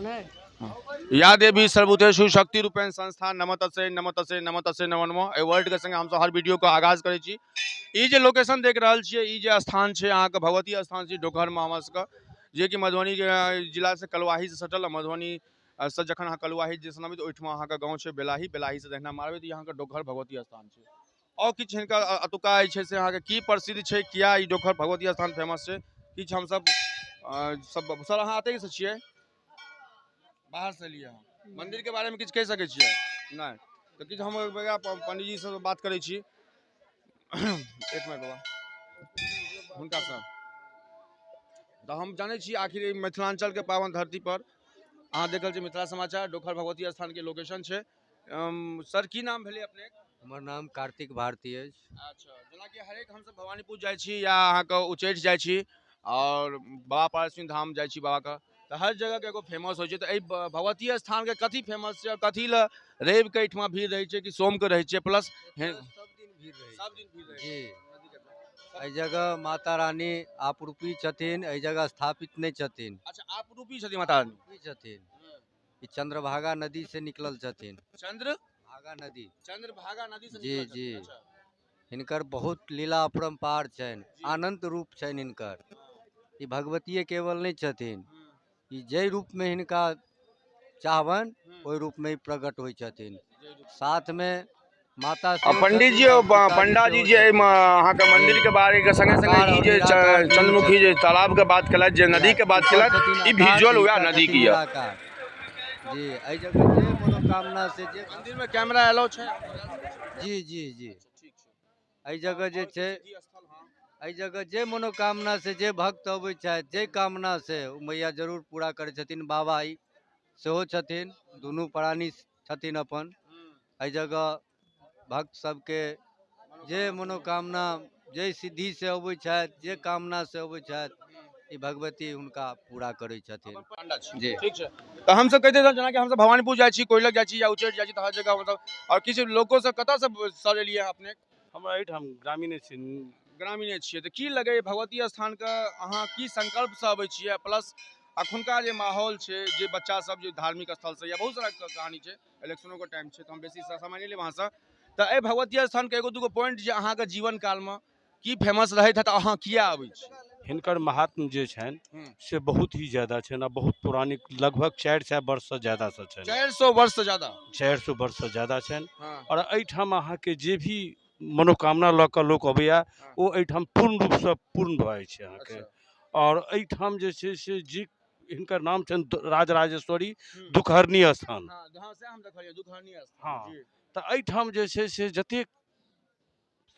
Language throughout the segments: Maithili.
या देवी सर्वभूतेषु शक्ति रूपेण संस्था नमतसे नमतसे नमतसे नमो नमः। एहि वर्ड के संगे हमसब हर वीडियो के आगाज करै छी। ई जे लोकेशन देख रहल छियै, ई जे स्थान छै अहाँके भगवती स्थान छै डोकहरमे हमरा सबके, जेकि मधुबनी के जिला से कलुआही से सटल, मधुबनी से जखन अहाँ कलुआही दिसन अबै तऽ ओहिठमा अहाँके गाँव छै बेलाही, बेलाही से जहिना मारबै तऽ अहाँके डोकहर भगवती स्थान छै। आओर किछु हिनकर एतुका जे छै से अहाँके की प्रसिद्ध छै, किया ई डोकहर भगवती स्थान फेमस छै, किछु हमसब सब। सर अहाँ एतहिसँ छियै, बाहर से एलियै अहाँ, मंदिर के बारे में किछु कहि सकै छियै? नहि तऽ किछु हम पंडीजी से बात करै छी। एक मिनट बाबा, हुनकासँ तऽ हम जानै छी आखिर ई मिथिलाञ्चलके पावन धरती पर अहाँ देखल छी मिथिला समाचार, डोकहर भगवती स्थानके लोकेशन छै। सर की नाम भेलै अपने? हमर नाम कार्तिक भारती अछि। अच्छा, जेनाकि हरेक हमसब भवानीपुर जाइ छी या अहाँके उच्चैठ जाइ छी और बाबा पारसनाथ धाम जाइ छी बाबाके, तऽ हर जगहके एगो फेमस होइ छै। तऽ एहि भगवती स्थानके कथी फेमस छै और कथी लए रविके एहिठमा भीड़ रहै छै कि सोमके रहै छै? प्लस सब दिन भीड़ रहै छै। सब दिन भीड़ रहै छै। जी, एहि जगह माता रानी आपरूपी छथिन, एहि जगह स्थापित नहि छथिन। अच्छा, आपरूपी छथिन माता रानी? आपरूपी छथिन। ई चंद्रभागा नदी से निकलल छथिन। चंद्र भागा नदी। चंद्रभागा नदी से जी, निकलल छथिन। जी। अच्छा। हिनकर बहुत लीला अपरम्पार छनि, अनंत रूप छनि हिनकर। ई भगवतीये केवल नहि छथिन, ई जाहि रूपमे हिनका चाहबनि ओहि रूपमे ई प्रकट होइ छथिन। साथमे माता सेहो पंडित जी छथिन, और पिताजी पंडा जी सेहो जे एहिमे छथिन। अहाँके मंदिर के बारे के संगे संगे ई जे चंद्रमुखी जे तालाब के बात केलथि, जे नदी के बात केलथि, ई विजुअल वएह नदी के यऽ। जी, एहि जगह जे मनोकामना से जे मंदिर में कैमरा एलाउ छै? जी जी जी, एहि जगह जे छै, एहि जगह जे मनोकामना से जे भक्त अबै छथि, जे कामना से ओ मैया जरूर पूरा करै छथिन। बाबा ई सेहो छथिन, दुनू प्राणी छथिन अपन। एहि जगह भक्त सबके जे मनोकामना जे सिद्धि से अबै छथि, जे कामना से अबै छथि, ई भगवती हुनका पूरा करै छथिन। जी। ठीक छै, तऽ हमसब कहिते छलहुँ जेनाकि हमसब भवानीपुर जाइ छी, कोइलख जाइ छी या उच्चैठ जाइ छी, तऽ हर जगह मतलब। आओर किछु लोको सब कतऽसँ सर एलियै अपने? हमरा एहिठाम ग्रामीणे छी। ग्रामीणे छियै, तऽ की लगैए भगवती स्थानके अहाँ की संकल्पसँ अबै छियै? प्लस अखुनका जे माहौल छै, जे बच्चा सब जे धार्मिक स्थलसँ या बहुत सारा कहानी छै, इलेक्शनोके टाइम छै, तऽ हम बेसी समय नहि लेब अहाँसँ। तऽ एहि भगवती स्थानके एगो दूगो पॉइंट जे अहाँके जीवन कालमे की फेमस रहैत हैत, अहाँ किया अबै छी? हिनकर महात्म जे छनि से बहुत ही ज्यादा छनि आ बहुत पौराणिक, लगभग 400 वर्षसँ ज्यादासँ छनि। 400 वर्षसँ ज्यादा? 400 वर्षसँ ज्यादा छनि। और एहिठाम अहाँके जे भी मनोकामना लऽ कऽ लोक अबैया ओ एहिठाम पूर्ण रूपसँ पूर्ण भऽ जाइ छै अहाँके। और एहिठाम जे छै से जे हिनकर नाम छनि राजराजेश्वरी दुखहरणी स्थान। हाँ, तऽ एहिठाम जे छै से जतेक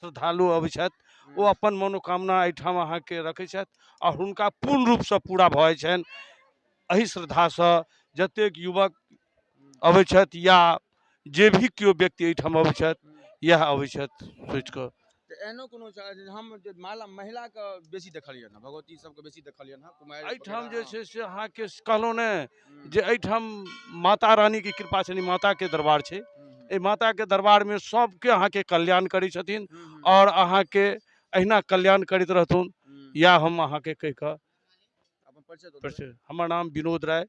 श्रद्धालु अबै छथि ओ अपन मनोकामना एहिठाम अहाँके रखै छथि आओर हुनका पूर्ण रूपसँ पूरा भऽ जाइ छनि। एहि श्रद्धासँ जतेक युवक अबै छथि या जे भी केओ व्यक्ति एहिठाम अबै छथि, इएह अबै छथि सोचि कऽ। तऽ एहनो कोनो हम जे माला महिलाके बेसी देखलियनि हँ, भगवती सबके बेसी देखलियनि हँ, कुमारि एहिठाम वगैरह, जे हाँ। छै से अहाँके कहलहुँ ने जे एहिठाम माता रानीके कृपा छनि, माताके दरबार छै। एहि माताके दरबारमे सबके अहाँके कल्याण करै छथिन और अहाँके अहिना कल्याण करैत रहथुन, इएह हम अहाँके कहि कऽ अपन परिचय दऽ देबै। परिचय। हमर नाम विनोद राय।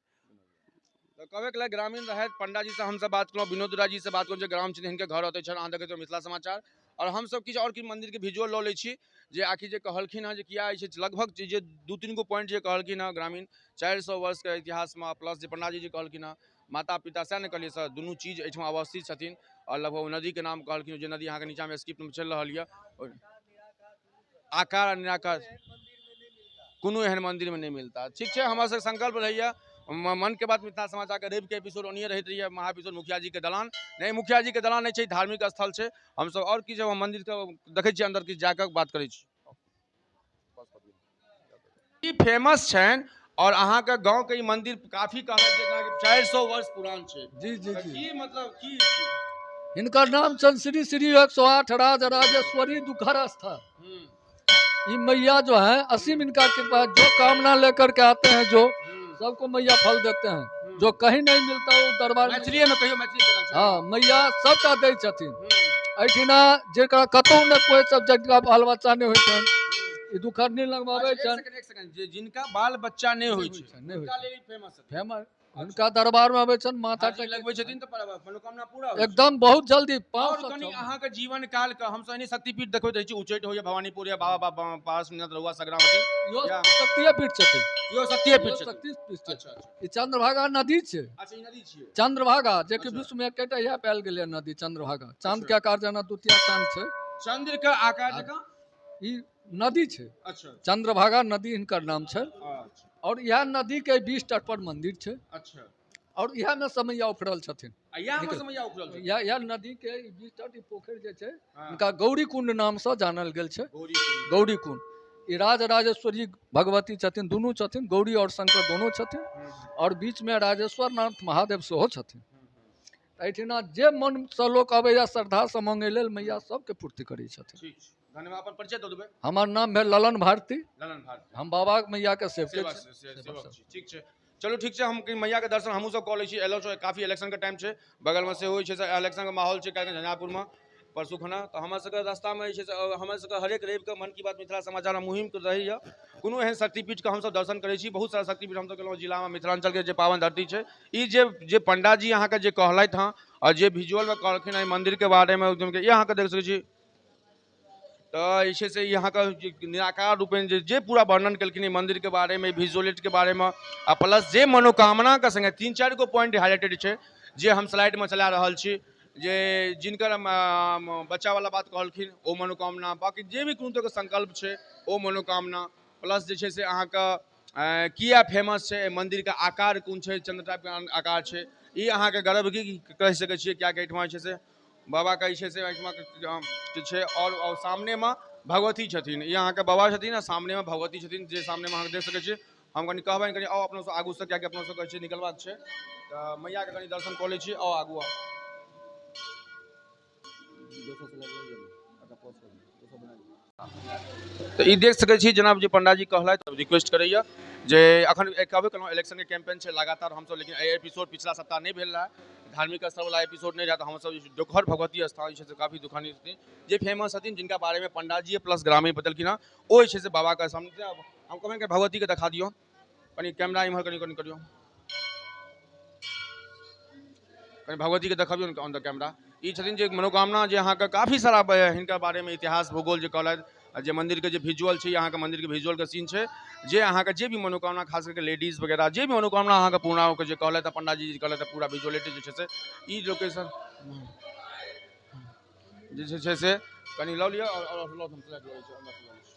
तऽ कहबे के ग्रामीण रहथि, पंडा जी से हमसब बात केलहुँ, विनोद राय जी से बात केलहुँ, जे ग्राम छथिन हिनके घर ओतै छनि। अहाँ देखैत रहू मिथिला समाचार। और हमसब किछु और किछु मंदिर के विजुअल लऽ लै छी, जे आखिर जे कहलखिन हँ जे किया जे छै लगभग जे 2-3 गो पॉइंट जे कहलखिन हँ ग्रामीण 400 वर्ष के इतिहासमे, प्लस जे पंडा जी जे कहलखिन हँ माता पिता, सएह ने कहलियै सर, दुनू चीज एहिठाम अवस्थित छथिन। और लगभग नदीके नाम कहलखिन, जे नदी अहाँके नीचाँमे स्क्रिप्टमे चलि रहल यऽ, आकार आ निराकार कोनो एहन मन्दिरमे नहि मिलता। ठीक छै, हमर सबके संकल्प रहैए मन के बात मिथिला समाचार के रवि के एपिसोड ओनिए रहैत रहिए, महा एपिसोड मुखिया जी के दलान नहीं, मुखिया जी के दलान नहीं छै, धार्मिक स्थल छै। हमसब और किछु मंदिर के देखै छियै, अंदर किछु जाकऽ बात करै छी। ई फेमस छनि और अहाँके गाँव के ई मंदिर काफी कहल जाइ छै, 400 वर्ष पुरान छै। जी जी तऽ जी। की मतलब की? हिनकर नाम छनि श्री श्री 108 राज राजेश्वरी दुखहर स्थान। ये मैया जो है असीम इनका कृपा, जो कामना लेकर के आते हैं जो सबको मैया फल देते हैं, जो कहीं नहीं मिलता वो दरबार में। मैथिलीए में कहियो, मैथिली केना छै? हाँ, मैया सबटा दै छथिन। एहिठिना जेकरा कतहु ने कोइ सब जगह बाल बच्चा नहि होइ छनि, ई दुखहरनी लगवाबै अच्छा, एक छनि। सेकंड, एक सेकंड, जे जिनका बाल बच्चा नहि होइ छै, नहि होइ हुनका छै। लेल ई फेमस छै। फेमस। हुनका दरबार में आबै छनि, माथा हाजिरी टेक लगबै छथिन तऽ मनोकामना पूरा होइ छै। एकदम बहुत जल्दी। और 500 कनि अहाँके जीवन काल के हमसब एहने शक्तिपीठ देखैत रहै छी, उच्चैठ होइया, भवानीपुर या बाबा पारसनाथ रहुआ सग्रामती, इहो या- शक्तिए पीठ छथिन। इहो शक्तिएपीठ इहो छथिन। शक्तिपीठ छथिन। अच्छा अच्छा। ई चंद्रभागा नदी छै। अच्छा, ई नदी छियै। चंद्रभागा, जे कि अच्छा। विश्व में एकेटा इएह पायल गेलै नदी चंद्रभागा। चांद अच्छा। के आकार जेना द्वितीय चांद छै। चंद्र के आकार जकाँ ई नदी छै। अच्छा। चंद्रभागा नदी हिनकर नाम छै। अच्छा। और इएह नदी के 20 तट पर मंदिर छै। अच्छा। और इएह में समैया उफरल छथिन। आ इएह मे निकल। समैया उखड़ल छै। इएह इएह नदी के ई 20 तट ई पोखरि जे छै, हाँ। हिनका गौरी कुंड नाम से जानल गेल छै। गौरी कुंड। गौरी कुंड। ई राज राजेश्वरी भगवती छथिन, दुनू छथिन, गौरी और शंकर दोनों छथिन। और बीच में राजेश्वर नाथ महादेव सेहो छथिन। एहिठिना जे मनसँ लोक अबैया श्रद्धासँ मांगै लेल, मैया सबके पूर्ति करै छथिन। ठीक छै, धन्यवाद। अपन परिचय दऽ देबै। हमर नाम भेल ललन भारती। ललन भारती। हम बाबा मैया के सेवके सेवा छी। सेवक छी। ठीक छै, चलू ठीक छै, हम कनि मैया के दर्शन हमहूँ सब कऽ लै छी। एलहुँ छै, काफी इलेक्शन के टाइम छै, बगलमे सेहो जे छै से इलेक्शन के माहौल छै। काल्हि झंझारपुरमे परसू खना तऽ हमर सबके रास्तामे जे छै से हमर सबके हरेक रविके मन की बात मिथिला समाचार मुहिम रहैए। कोनो एहन शक्तिपीठके हमसब दर्शन करै छी। बहुत सारा शक्तिपीठ हमसब गेलहुँ जिलामे, मिथिलाञ्चलके जे पावन धरती छै। ई जे जे पंडाजी अहाँके जे कहलथि हँ आओर जे विजुअलमे कहलखिन एहि मन्दिरके बारेमे, ई अहाँके देख सकै छी। तऽ जे छै से ई अहाँके जे निराकार रूपेण जे जे पूरा वर्णन केलखिन ई मन्दिरके बारेमे, विजुअलिटीके बारेमे, आ प्लस जे मनोकामनाके सङ्गे 3-4 गो पॉइंट हाइलाइटेड छै जे हम स्लाइडमे चला रहल छी। जे जिनकर बच्चावला बात कहलखिन ओ मनोकामना, बाँकी जे भी कोनो तरहके संकल्प छै ओ मनोकामना, प्लस जे छै से अहाँके किया फेमस छै, एहि मन्दिरके आकार कोन छै, चन्द्र टाइपके आकार छै, ई अहाँके गर्व की कहि सकै छियै, किएकि एहिठमा जे छै से बाबाके जे छै से एहिठमा जे छै और सामनेमे भगवती छथिन। ई अहाँके बाबा छथिन आ सामनेमे भगवती छथिन, जे सामनेमे अहाँके देख सकै छियै। हम कनि कहबनि कनि आउ अपनो सब आगूसँ, किएकि अपनो सब कहै छियै निकलबाक छै, तऽ मैयाके कनि दर्शन कऽ लै छी। आउ आगू आउ। तऽ ई देख सकै छी जेना जे पंडाजी कहलथि, रिक्वेस्ट करैया जे अखन कहबे केलहुँ इलेक्शनके कैंपेन छै लगातार हमसब, लेकिन एहि एपिसोड पिछला सप्ताह नहि भेल रहए, धार्मिक स्थलवला एपिसोड नहि रहए, तऽ हमसब डोकहर भगवती स्थान जे छै से काफी दुखानी छथिन जे फेमस छथिन, जिनका बारेमे पंडाजी प्लस ग्रामीण बतेलखिन हँ, ओ जे छै से बाबाके सामने। हम कहबनि कि भगवतीके देखा दियौ कनि, कैमरा इम्हर कनि कनि करियौ, कनि भगवतीके देखबियौ ने ऑन the camera. ई छथिन जे मनोकामना जे अहाँके काफी सारा हिनकर बारेमे इतिहास भूगोल जे कहलथि, जे मन्दिरके जे विजुअल छै, अहाँके मन्दिरके विजुअलके सीन छै, जे अहाँके जे भी मनोकामना खास करके लेडीज वगैरह जे भी मनोकामना अहाँके पूरा होके जे कहलथि, पंडाजी जे कहलथि, पूरा विजुअलिटी जे छै से ई लोकेशन जे छै से कनि लऽ लिअ और लऽ हम लऽ लै छी, अंदर से लऽ लै छी।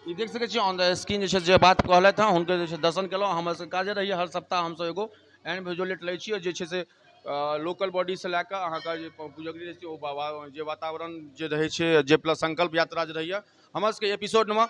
ई देख सकै छी ऑन the screen जे छै जे बात कहलथि हँ, हुनकर जे छै दर्शन केलहुँ। हमर सबके काजे रहैए हर सप्ताह हमसब एगो एहन विजुअलेट लै छी जे छै से लोकल बॉडीसँ लए कऽ अहाँके जे पुजगरी रहै छै ओ बाबा जे वातावरण जे रहै छै, जे प्लस संकल्प यात्रा जे रहैए। हमर सबके एपिसोड नंबर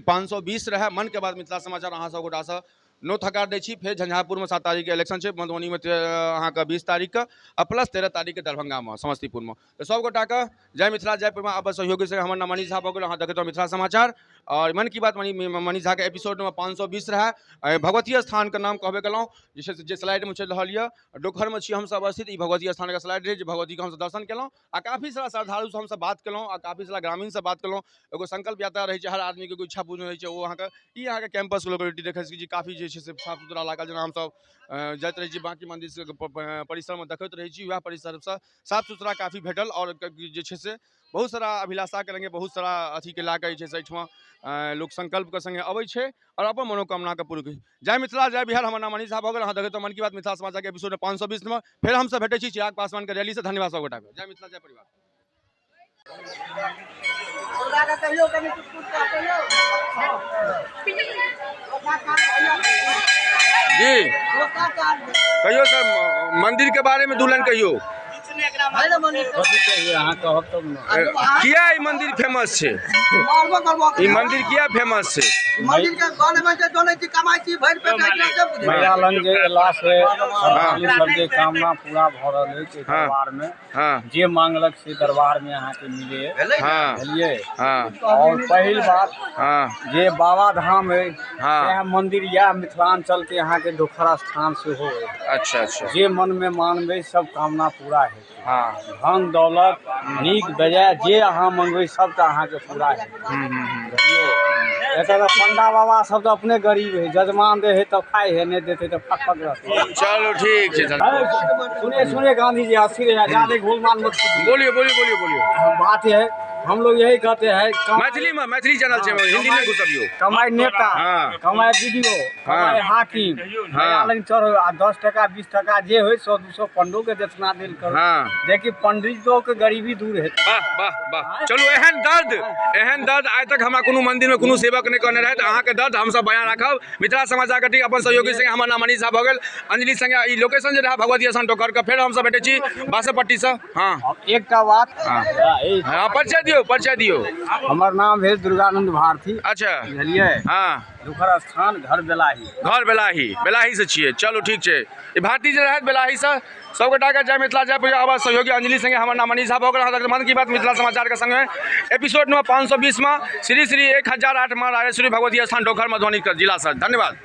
520 रहए मन के बात मिथिला समाचार। अहाँ सब गोटासँ नो थकार दै छी। फेर झंझारपुरमे 7 तारीखके इलेक्शन छै, मधुबनीमे अहाँके 20 तारीखके आ प्लस 13 तारीखके दरभंगामे समस्तीपुरमे। तऽ सब गोटाके जय मिथिला जय पूर्णिमा। अब सहयोगी से हमर नाम मनीष झा भऽ गेल, अहाँ देखैत रहू मिथिला समाचार और मन की बात मनीष झाके एपिसोड नंबर 520 रहए। भगवती स्थानके नाम कहबे केलहुँ जे छै से जे स्लाइडमे चलि रहल यऽ, डोकहरमे छी हमसब अवस्थित। ई भगवती स्थानके स्लाइड रहै जे भगवतीके हमसब दर्शन केलहुँ आ काफी सारा श्रद्धालुसँ हमसब बात केलहुँ आ काफी सारा ग्रामीणसँ बात केलहुँ। एगो संकल्प यात्रा रहै छै, हर आदमीके एगो इच्छा पूर्ण होइ छै। ओ अहाँके ई अहाँके कैंपस लोकेलिटी देखै सकै छी, काफी जे छै से साफ सुथरा लागल, जेना हमसब जाइत रहै छी बाँकी मन्दिर सबके परिसरमे देखैत रहै छी, वएह परिसरसँ साफ सुथरा काफी भेटल। और जे छै से बहुत सारा अभिलाषाके रङ्गे बहुत सारा अथीके लए कऽ जे छै से एहिठमा लोक संकल्पके सङ्गे अबै छै और अपन मनोकामनाके पूर्ण करै। जय मिथिला जय बिहार। हमर नाम मनीष झा भऽ गेल, अहाँ देखैत मन की बात मिथिला समाचारके एपिसोड 520 में फेर हमसब भेटै छी चिराग पासवानके रैलीसँ। धन्यवाद सब गोटाके। जय मिथिला जय परिवार। जी कहियो सर, मंदिर के बारे में 2 लाइन कहियो। किया ई मंदिर फेमस छै? ई मंदिर किया फेमस छै? मंदिर के गाने में जे जनै छी कमाइ छी भरि पेट एहिठाम से बुझै। मैया लग जे एला से श्रद्धालु सबके कामना पूरा भऽ रहल अछि। दरबार में जे मांगलक से दरबार में अहाँके मिले, बुझलियै। और पहिल बात जे बाबा धाम है, सएह मंदिर यह मिथिलांचल के अहाँके डोकहर स्थान सेहो है। अच्छा अच्छा। जे मन में मानबै सब कामना पूरा हेतै। धन दौलत नीक बेजाय जे अहाँ मंगबै सबटा अहाँके पूरा हेतै। एतऽ तऽ पंडा बाबा सब तऽ अपने गरीब है, जजमान दे है तब खाइ है, नहीं देते तऽ फक फक रहते। चलो ठीक है। सुनिए सुनिए गांधी जी अस्थिर है, ज्यादा घोलमाल मत कीजिए। बोलिए बोलिए बोलिए बोलिए। बात यह है, हम लोग यही कहते हैं, मैथिली में, मैथिली चैनल से, हिंदी में घुसबियो। कमाई नेता, कमाई वीडियो, कमाई हाकिम, लेकिन चढ़ो आ 10 टका 20 टका जे हो 100-200 पंडो के दक्षिणा देल करो, जेकि पंडितो के गरीबी दूर हेतै। वाह वाह वाह। चलू एहन दर्द आइ तक हमरा कोनो मंदिर में कोनो सेवक नहि कहने रहै, अहाँके दर्द हमसब बयान राखब। मिथिला समाचार के अपन सहयोगी संगे हमर नाम मनीष झा भऽ गेल, अंजलि संगे ई लोकेशन जे रहै भगवती स्थान टोकर के, फेर हमसब भेटै छी बासपट्टी से। एकटा बात, परिचय दियौ, परिचय दियौ। हमर नाम भेल दुर्गानंद भारती। अच्छा। बुझलियै? डोकहर स्थान, घर बेलाही। घर बेलाही, बेलाही से छियै। चलू ठीक छै। ई भारती जे रहथि बेलाही से, सबगोटा के जय मिथिला जय पूजा। आवाज सहयोगी अंजलि संगे हमर नाम मनीष झा भऽ गेल। अहाँ मन की बात मिथिला समाचार के संगे एपिसोड नंबर 520 में श्री श्री 1008 माँ राजेश्वरी भगवती स्थान डोकहर मधुबनी जिला से। धन्यवाद।